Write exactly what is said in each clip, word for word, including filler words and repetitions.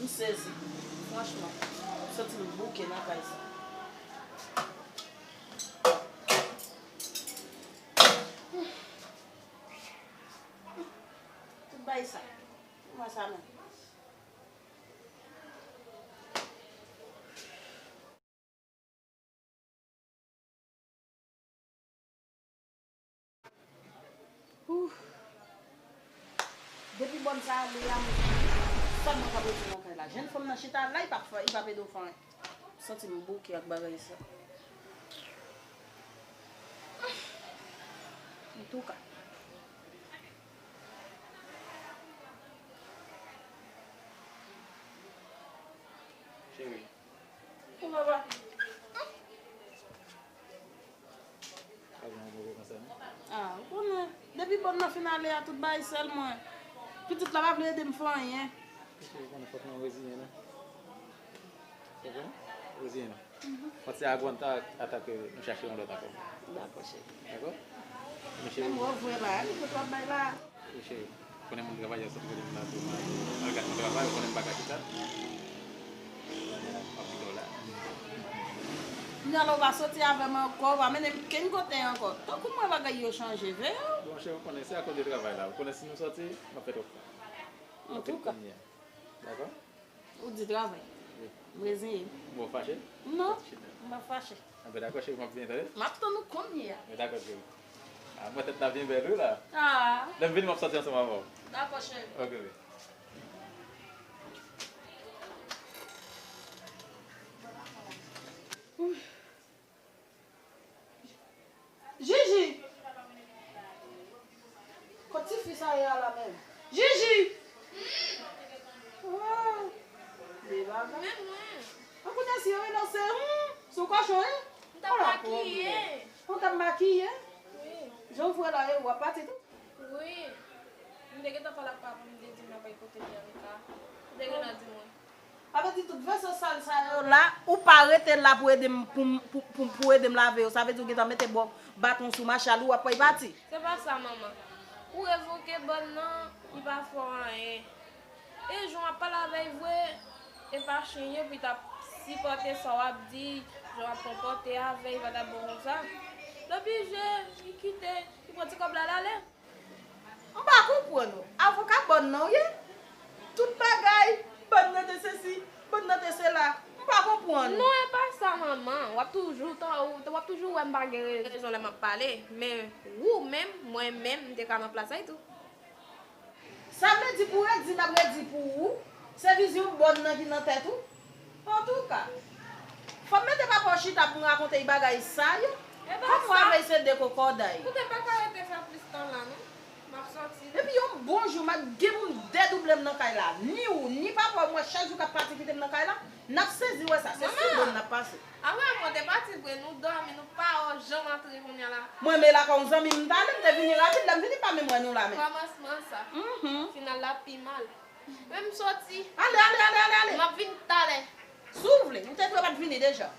M sezi. Franchman, m santi m bouke nan kay sa. Tout bagay sa. Kouman sa menm? Ouh. Depi bòn sa ale a, m sèlman k ap rete nan kay la. Jèn fanm nan chita la, li p ap fè, li p ap ede w fè anyen. M santi m bouke ak bagay sa. Antouka. Cheri. Ou papa. Pa gen yon move konsa, non? Ah, ou konnen. Depi bòn nan fin ale a, tout bagay sèl mwen. Pitit la pa vle ede m fè anyen. Cheri, ou konnen fòk nou reziyen, non? Ou konprann? Reziyen, non? Fòk se aguanta ata ke nou chache yon lòt ankò. Dakò, cheri. Dakò? Mesye, menm wè w vre la, li kote w ap bay la. Wi, cheri. Konnen moun travay ansanm kote m la tou, man. Al gad moun travay, ou konnen m pa ka chita. M ap kite w la. Kounye a la, ou va soti avè m ankò, ou va mennen m kenn kote ankò. Tankou m wè bagay yo chanje, veye w. Bon, cheri, ou konnen se akoz de travay la. Ou konnen si nou soti, m ap fè twòp fwa. Antouka. Dakò? Ou di travay. Wi. M reziyen m. Bon, ou fache? Non, m pa fache. Anben, dakò, cheri, m ap vini, tande? M ap tann ou kounye a. Anben, dakò, cheri. Ah, mwen tèt la byen bèl, wi, la. Ah. Lè m vini, m ap sòti ansanm avè w. Dakò, cheri. Ok, wi. Jiji! Kot tifi sa ye a la menm? Jiji! Oh! De bagay. An kounye a si yo rele w se, hmm, se yon kochon, wi? M t ap makiye. Ou t ap makiye? Wi. Jan w vwe la, e, w ap pati tou? Wi. M te gentan pale ak papa m, m te di m ap al kote li anka. Li te gentan di mwen. Sa vle di tout veso sal sa yo la, ou pa rete la pou ede m, pou, pou, pou, pou ede m lave yo. Sa vle di ou gentan mete bò baton sou machal ou, w ap pran pati. Se pa sa, manman. Ou revoke bòn nan, li pa fè w anyen. E jan w ap pale avè l vre, e pa chen ye pou l t ap sipòte sa w ap di, jan w ap konpòte avè l, li pa t ap bon konsa. L oblije, li kite, li pran ti kòb la, l ale. M pa konprann ou. Avoka bòn nan w ye? Tout bagay, bòn nan te sesi, bòn nan te sela. M pa konprann. Non, e pa sa, manman. W ap toujou tan, w ap toujou wè m pa gen rezon lè m ap pale. Men ou menm, mwen menm, m te ka nan plas sa tou. Sa vle di pou redi n ap redi pou ou, se vizyon bòn nan ki nan tèt ou? Antouka, fò m mete papa w chita pou m rakonte l bagay sa yo. Kòm w avè l se de kokòday. Ou te pa ka rete fè plis tan la, non? M ap sòti. Epi yon bon jou, m ap gen pou m dedouble m nan kay la. Ni ou, ni papa w, m wè chak jou k ap pati kite m nan kay la, n ap sezi wè sa. Se sou do n n ap pase. Manman! Apre mwen te pati vre, nou dòmi, nou pa janm antre kounye a la. Mwen, men lakay yon zanmi m, m t ale, m te vini rapid, lè m vini, pa menm wè nou la, men. Kòmansman sa. Mhm. Final la pi mal. Men m soti. Ale, ale, ale, ale, ale. M ap vin talè. Si w vle, ou te dwe pa t vini deja.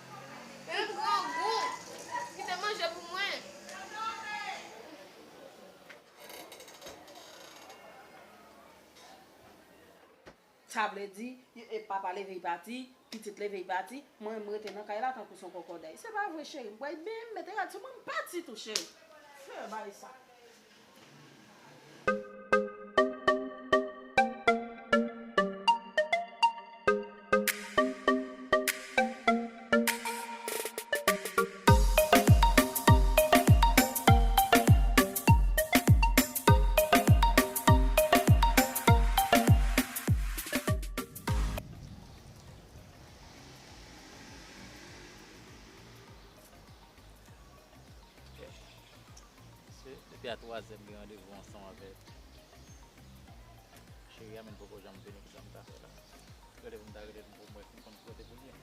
Men m grangou. Kite manje pou mwen. Sa vle di, e, papa leve, l pati, pitit leve, l pati, mwen, m rete nan kay la tankou se yon kòkòday. Se pa vre, cheri. M pral benyen, m mete rad sou mwen, m pati tou, cheri. Fè bay sa. Se depi a twazè m gen randevou ansanm avèk cheri a, men l poko janm vini, kisa m ta fè la? Rele pou m ta rele l pou m wè si m konn kote pou l ye.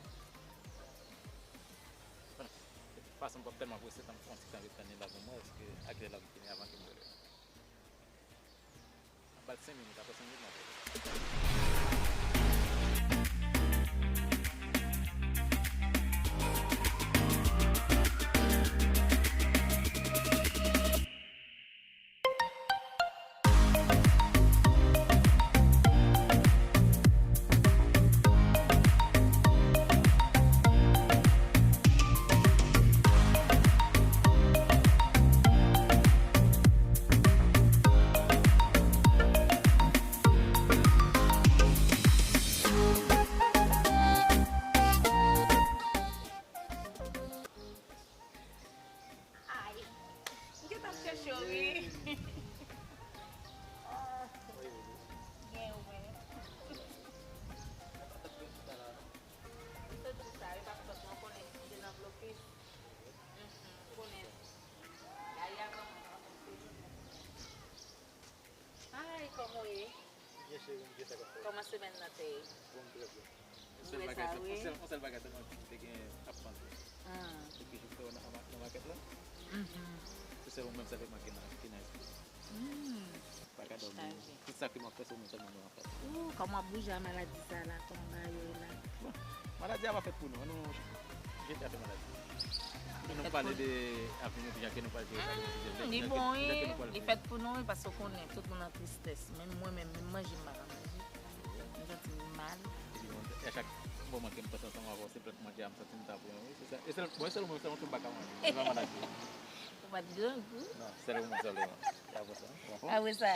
Bon, de tout fason, m p ap tèlman prese, tann yon ti tan, ret tann li la pou m wè èske a kilè l ap vini avan ke m rele l. Ba l senk minit, apre senk minit, m ap rele. Mwen nan te. Bon, trè byen. Yon sèl bagay, yon sèl, yon sèl bagay sèlman ki te gen absante. Ah. Depi jou sa nan, nan makèt la. Mhm. Se sèl ou menm sèl ki nan, ki nan espri. Hmm. Pa ka dòmi. Tout sa ke m ap fè, se ou menm sèlman nou ap fè. Ooh, kòman w ap bouje a maladi sa la, kòman bagay yo ye la? Bon, maladi a pa fèt pou nou, an nou jete afè maladi. An nou pale de avni nou, jan ke nou pral jere sa, de jan ke nou pral viv, jan ke nou pral viv. Li bon, wi, li fèt pou nou, wi, paske w konnen, tout moun an tristès. Menm mwen menm, menm manje m pa ka manje. M santi m mal. Epi bon, e a chak moman ke m panse ansanm avè w, se plèt manje a m santi m ta pran, wi, se sa. E sèl, mwen sèl, mwen sèl, mwen sèl m pa ka manje. Se pa maladi. Ou pa t grangou? Non, sèl mwen sèlman. E apre sa, w konprann? Apre sa.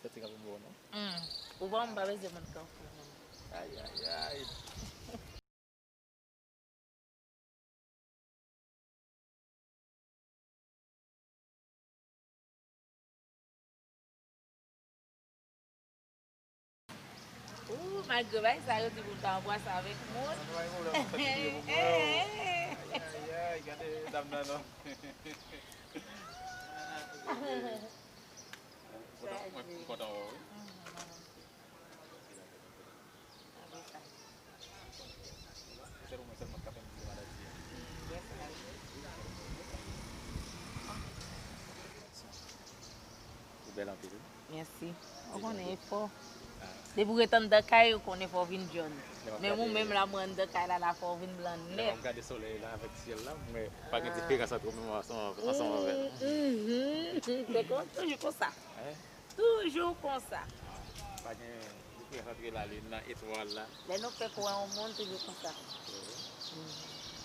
Sa ti ka vin bon, non? Hmm. Ou pa, m pa bezwen moun kanpe, non. Ay, ay, ay. Ooh, malgre bagay sa yo di pou m ta anbrase avèk moun. Sa pa gen pwoblèm, sa te di pou mwen. Ay, ay, ay, gade dam nan, non. Kontan, mwen, m kontan wè w, wi. Sèl ou mwen sèlman k ap envite maladi a. Ou bèl anpil, wi. Mèsi. Ou konnen e fò. Depi w ret anndan kay, ou konnen fò w vin jòn. Menm ou menm la, mwen anndan kay la, la fò w vin blan nèt. Lè m ap gade solèy la avèk syèl la, m wè pa gen diferans ant ou menm ansanm avè, ansanm avè l. Mhm. Se kon, toujou konsa. Hein? Toujou konsa. Pa gen diferans ant lalin nan, etwal la. Lè nou fèk wè yon moun, toujou konsa.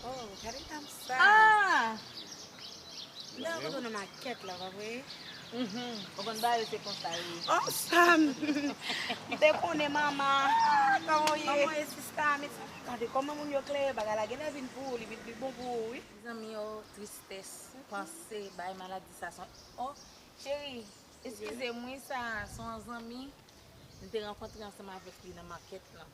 Oh, gade dam sa. Ah! Lè w retourne nan makèt la, pa vre? Mhm. Ou konn bagay yo se konsa yo ye. Oh, Sam! M te konnen, manman. Ah, kòman w ye? Kòman w ye, sista? Gade kòman moun yo klere bagay la. Genlè vin pou ou, li vin pi bon pou ou, wi. Zanmi yo, tristès, panse, bay maladi sa son. Oh, cheri, eskize m, wi, sa son zanmi. M te rankontre ansanm avèk li nan makèt lan.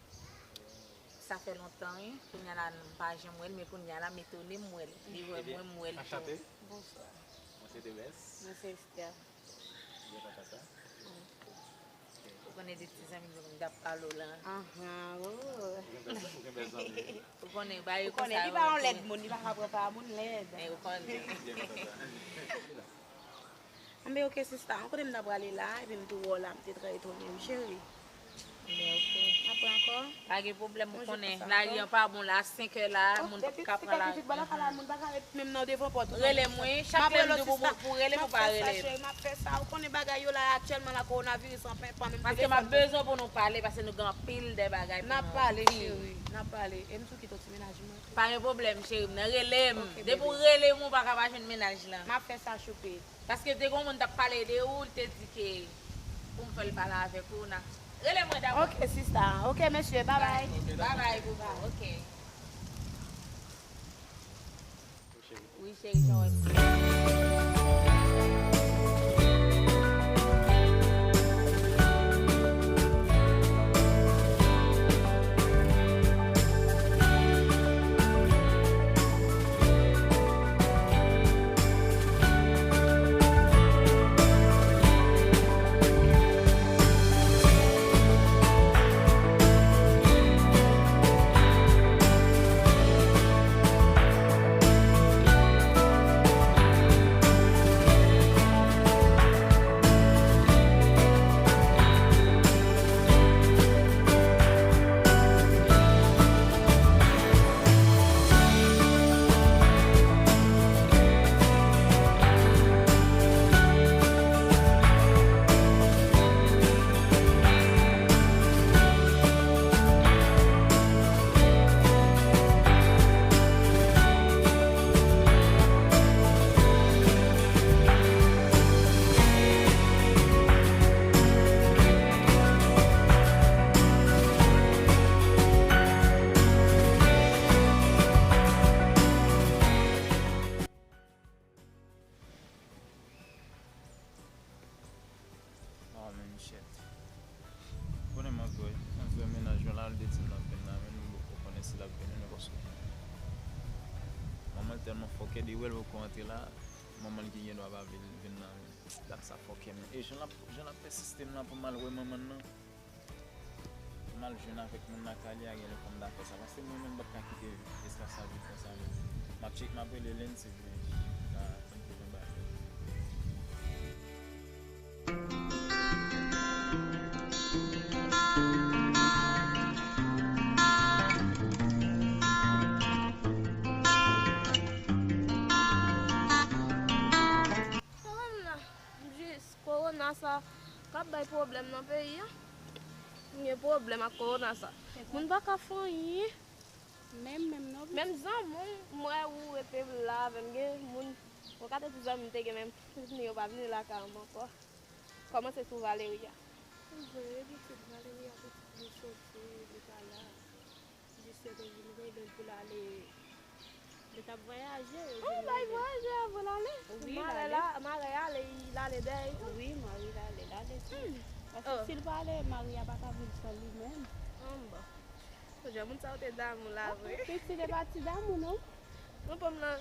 Sa fè lontan, wi. Kounye a la, m pa janm wè l, men kounye a la, m etone, m wè l. Li wè mwen, m wè l tou. Anchante. Bonswa. Mwen se Demes. Mwen se Esther. Byen kontan sa. Ou konnen de ti zanmi m yo m t ap pale w lan. Ahan, oh. Ou gen bèl, ou gen bèl zanmi. Ou konnen, ba yo konsa yo tou. Ou konnen, li pa yon lèd moun, li pa ka pran pa moun lèd. Men ou konnen. Byen kontan sa. Anben, oke, sista, an kote m ta prale la, epi m tou wè w la, m te trè etone, wi, cheri. Anben, oke. Apre ankò. Pa gen pwoblèm, ou konnen, lari an pa bon la, senk è la, moun p ap ka pran lari. Depi senk è pitit, bò lakay la, moun pa ka ret menm nan devan pòt ou. Rele m, wi, chak lè m di w pou, pou rele m, ou pa rele m. M ap fè sa, cheri, m ap fè sa. Ou konnen bagay yo la, aktyèlman la, kowonaviris lan, pa menm telefòn. Paske m ap bezwen pou nou pale, paske nou gen anpil de bagay pou nou di. N ap pale, cheri, n ap pale. E m tou kite w ti mennaj mwen. Pa gen pwoblèm, cheri m nan, rele m. Depi w rele m, ou pa ka pa jwenn mennaj lan. M ap fè sa, choupe. Paske te gen yon moun t ap pale de ou, li te di ke pou m fè l pale avèk ou, nan. Rele mwen dabò. Oke, sista. Oke, mesye, babay. Babay, bouba. Oke. Wi, cheri, jan w wè m. Ah, men shit. Konnen m ap jwe, m ap jwe mennaj mwen la, li te di m l ap vin la, men nou poko konnen si l ap vin ou non, paske manman l tèlman fòkè, li wè l poko antre la, manman l ki gen dwa pa vle l vin la, men dat sa fòkè, men. E jan l ap, jan l ap pèsiste m la pou m al wè manman l nan. M al jwenn avèk moun lakay li a, genlè fò m ta fè sa. Paske mwen menm, m p ap ka kite espas la vin konsa menm. M ap tcheke, m ap rele Lens, epi m ta konn ki jan bagay yo. Jis kowona sa k ap bay pwoblèm nan peyi a. M gen pwoblèm ak kowona sa. Moun pa ka fè anyen. Menm, menm non. Menm zanmi m, m wè ou rete la avè m. Gen moun, yon kantite zanmi m te gen, menm tout moun yo pa vini lakay m ankò. Kòmanse sou Valeria. Vre, pitit Valeria, pitit li soti, li pa la. Jis yo te vin rele l pou l ale, yo t ap vwayaje, yo vin rele l. Wi, l al vwayaje avan l ale. Wi, l ale. Mari la, mari ale, l ale dèyè tou. Wi, mari l ale, l ale tou. Paske si l pa ale, mari a pa ka viv san li menm. Anba. Jodi a moun sa yo te damou la vre. Pitit e pa ti damou non. Non, pa m nan,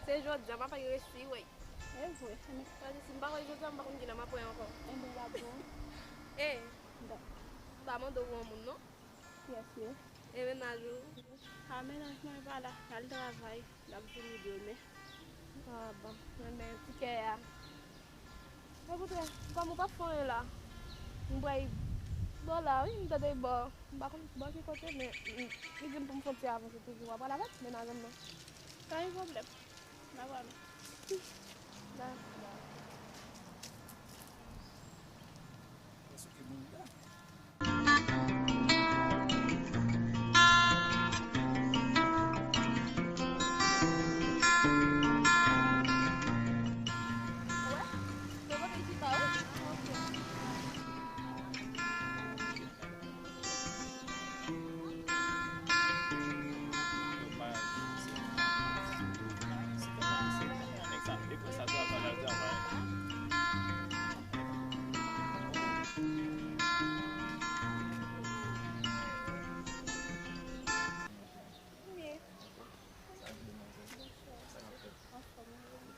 se jodi a m ap resi, wi. E vre. Paske si m pa wè jodi a, m pa konn kilè m ap wè ankò. Enben, l ap bon. E, m pa mande w pou yon moun non. Kiyès li ye? E mennaj ou? A, mennaj mwen pa la, l al travay, l ap vini demen. A bon, enben, ti kè a. Okontrè, kòm ou p ap fè anyen la, m pral bò la, wi, m tande bò, m pa konn bò ki kote, men, m, li di m pou m fè yon ti avanse toujou. W ap pral avèk mennaj m nan? Pa gen pwoblèm. N a pale. Dakò.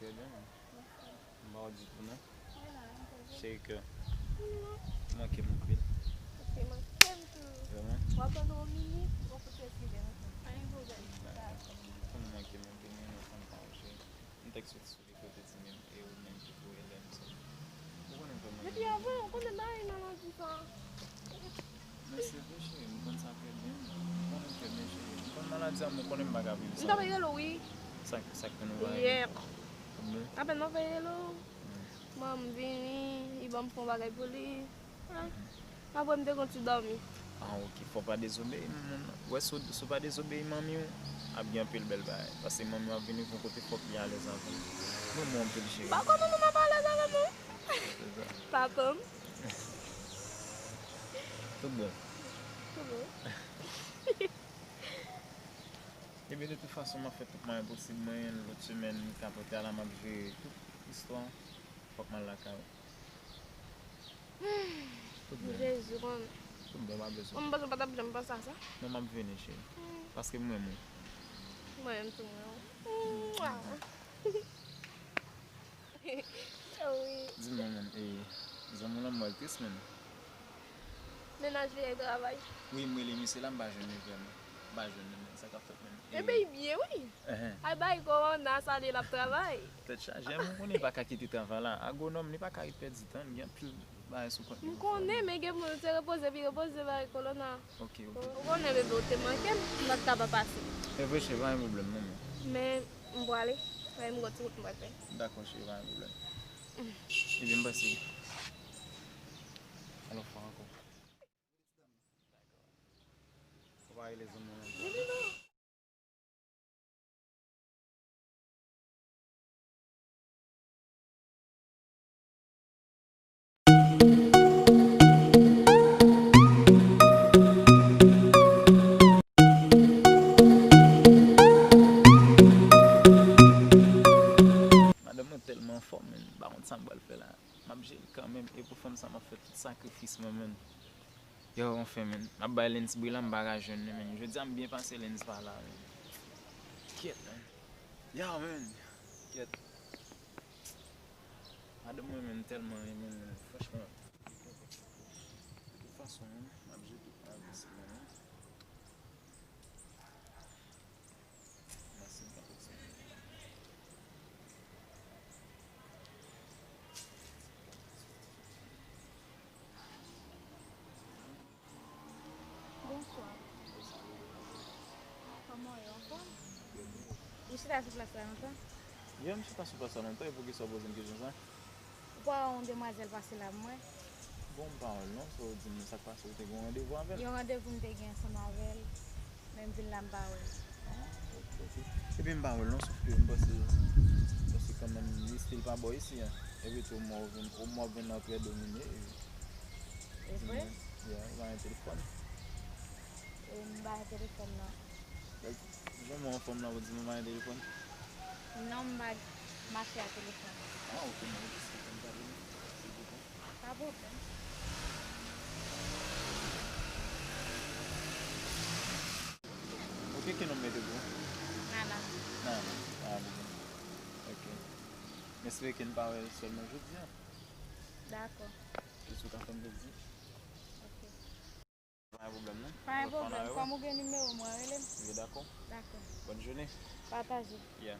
Trè byen, man. M pa wè w ditou non. Cheri kè. Ou manke m anpil. Ou te manke m tou. Vrèman? W ap tann yon minit, w ap fout retire m. Pa gen pwoblèm. Dakò. Ou konn manke m anpil, mwen menm fanm pa w, cheri. M t sot sou li kote ti menm, e ou menm ki voye lè m sot. Ou konnen m fè mwen. Depi avan, ou konnen bagay maladi sa. Men se vre, cheri, m konn sa trè byen. M konnen trè byen, cheri. M konn maladi a, m konnen m pa ka viv san. M t ap rele w, wi. Sa, sa k fè nou pa rele? Yè. Apèn m ap rele w. Manman m vini, li ban m fè yon bagay pou li. Apre m te konn ti dòmi. Ah, ok. Fò w pa dezobeyi moun. Ou wè, si w, si w pa dezobeyi manmi w, ap gen anpil bèl bagay. Paske manmi w ap vini yon kote, fòk li alèz avè w. Nou bon anpil, cheri. M pa kwè manman m ap alèz avè m, non. Se sa. Papa m. Tout bon. Tout bon. Ebyen, de tout fason, m ap fè tout mwayen posib mwen, lòt semèn, m ka pote a la, m ap jere tout istwa. Fòk m al lakay ou. Tout bon. Jezi, konn. Tout bon, pa bezwen. Konn m panse w pa t ap janm panse a sa. Non, m ap vini, cheri. Hmm. Paske m renmen w. Mwen menm tou, m renmen w. Mwa. Wi. Di m non, men, e, zanmi w lan mwen tris, men. Mennaj li al travay. Wi, m rele misye la, m pa jwenn li vrèman. M pa jwenn li, men sa k ap fèt, men. Enben, li byen, wi. Al bay kowona sa, li l ap travay. Tèt chaje, men ou konnen li pa ka kite travay la. Agwonòm, li pa ka pèdi tan, li gen anpil bagay sou kont li pou fè. M konnen, men gen moun se repoze, pi repoze bay kowona. Ok, ok. Ou konnen bebe, ou te manke m, m pa t ka pa pase. E vre, cheri, pa gen pwoblèm, non, men. Men, m prale, men m gon ti wout m pral fè. Dakò, cheri, pa gen pwoblèm. Ebyen, m pase. Alò, fò ankò. Ou pa rele zanmi w ankò. Madanm mwen tèlman anfòm, men m pa konn sa m pral fè la. M ap jere l kanmenm, e pou fanm sa m ap fè tout sakrifis mwen, men. Yo, anfen, men. M ap bay Lens bri la, m pa ka jwenn li, men. Jodi a, m byen pase, Lens pa la, men. Kyèt, men. Yo, men. Kyèt. Madanm mwen, men, tèlman renmen l, men. Franchman. De tout fason, men, m ap jere tout sakrifis mwen. Chita sou plas la lontan? Yo, m chita sou plas la lontan, e poukisa w poze m kesyon sa? Ou pa wè yon demwazèl pase la pou mwen? Bon, m pa wè l non, so di m sa k pase, ou te gen yon randevou avè l? Yon randevou m te gen ansanm avè l, men m vin la m pa wè l. Ah, ok, ok. Epi m pa wè l non, sòf ke m panse, m panse kanmenm li still pa bò isi a. Epi tou, m wè w vin, m wè w vin la trè domine. E vre? Yeah, ou pa gen telefòn? E m pa gen telefòn non. Like, jan m wè w anfòm la, ou di m ou pa gen telefòn? Non, m pa mache ak telefòn. Ah, ok, mwen rete si telefòn pa vini. Silvouplè. Pa pwoblèm. Ok, ki non m mete pou ou? Nana. Nana. Ah, bon. Ok. M espere ke n pa wè sèlman jodi a. Dakò. Jis ou ka fè m plezi. Ok. Pa gen pwoblèm non. Pa gen pwoblèm. Kòm ou gen nimewo mwen, rele m. Yo dakò. Dakò. Bòn jounen. Pataje. Yeah.